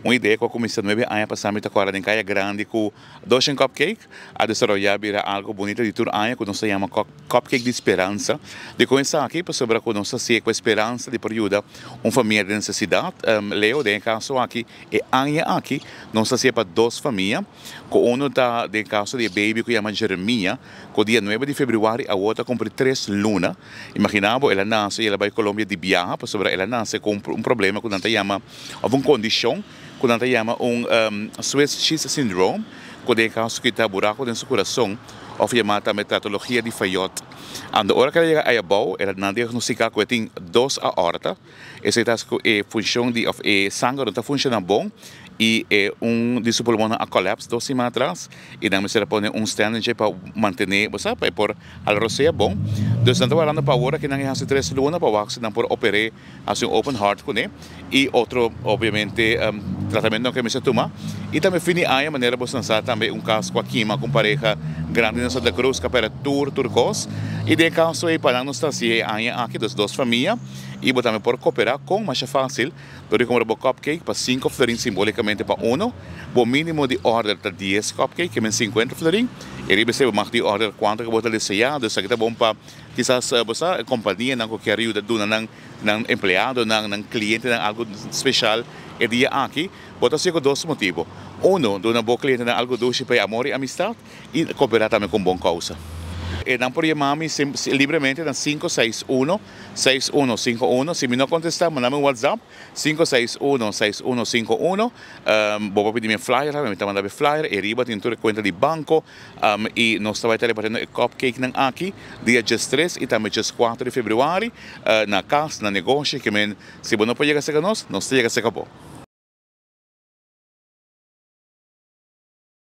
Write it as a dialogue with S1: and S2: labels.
S1: Un idea ku a kuminsá 9 aña pasá, mi ta kòrda, den Kaya Grandi ku 200 cupcake, a desaroyá bira algu bunita di tur aña ku nos ta yama Cupcake di Speransa. Di kon esaki? Pasobra ku nos ta hasié ku speransa di por yuda un famia den nesesidat. Leo, den e kaso aki, e aña aki, nos ta hasié pa dos famia, ku unu ta den kaso di e baby ku yama Jeremia, ku dia 9 di febrüari awor ta kumpli 3 luna. Imaginá bo, el a nase i el a bai Colombia di biaha, pasobra el a nase ku un problema ku nan ta yama, òf un kondishon ku nan ta yama un Swiss cheese syndrome, ku den kaso ku ta buraku den su kurason, òf yamá tambe tetralogia di Fallot. Anto ora ku el a yega ayabou, el a nan diagnostiká ku e tin dos aorta. Esei ta ku e funshon di òf e sanger no ta funshoná bon i e un di su pulmonnan a kòlèps 2 siman atras i nan mester a pone un stent pa mantené, bo sa, pa e por hala rosea bon. Dus nan ta warando pa awor ku nan a hasi 3 luna pa wak si nan por oper'é, hasi un open heart kuné i otro, obviamente, tratamentu ku e mester tuma. I tambe fin di aña, manera bo sa, tambe un kaso ku a kima ku un pareha grandi na Santa Cruz, ku a pèrdè tur kos. I den kaso ei pa nan nos ta hasi e aña aki dus dos famia i bo tambe por kooperá kon masha fásil dor di kumpra bo cupcake pa 5 florin simbólikamente pa uno. Bo mínimo di order ta 10 cupcake, ke men 50 florin. I riba esei bo mag di order kuantu ku bo ta deseá. Dus esaki ta bon pa kisas, bo sa, kompanianan ku kier yuda duna nan empleadonan, nan klientenan algu spesial e dia aki. Bo ta hasié ku dos motibu. Uno, duna bo klientenan algu dushi pa e amor i amistat i kooperá tambe ku un bon kousa. E nan por yama mi libremente na 561 6151. Si mi no kontestá, manda mi un WhatsApp, 561 6151. Bo por pidi mi flyer, mi ta manda flyer, i riba tin tur kuenta di banko i nos ta bai repartiendo e cupcake nan aki dia 13 i tambe 4 di febrüari na kas, na negoshi, ke men si bo no por yega serka nos, nos ta yega serka bo.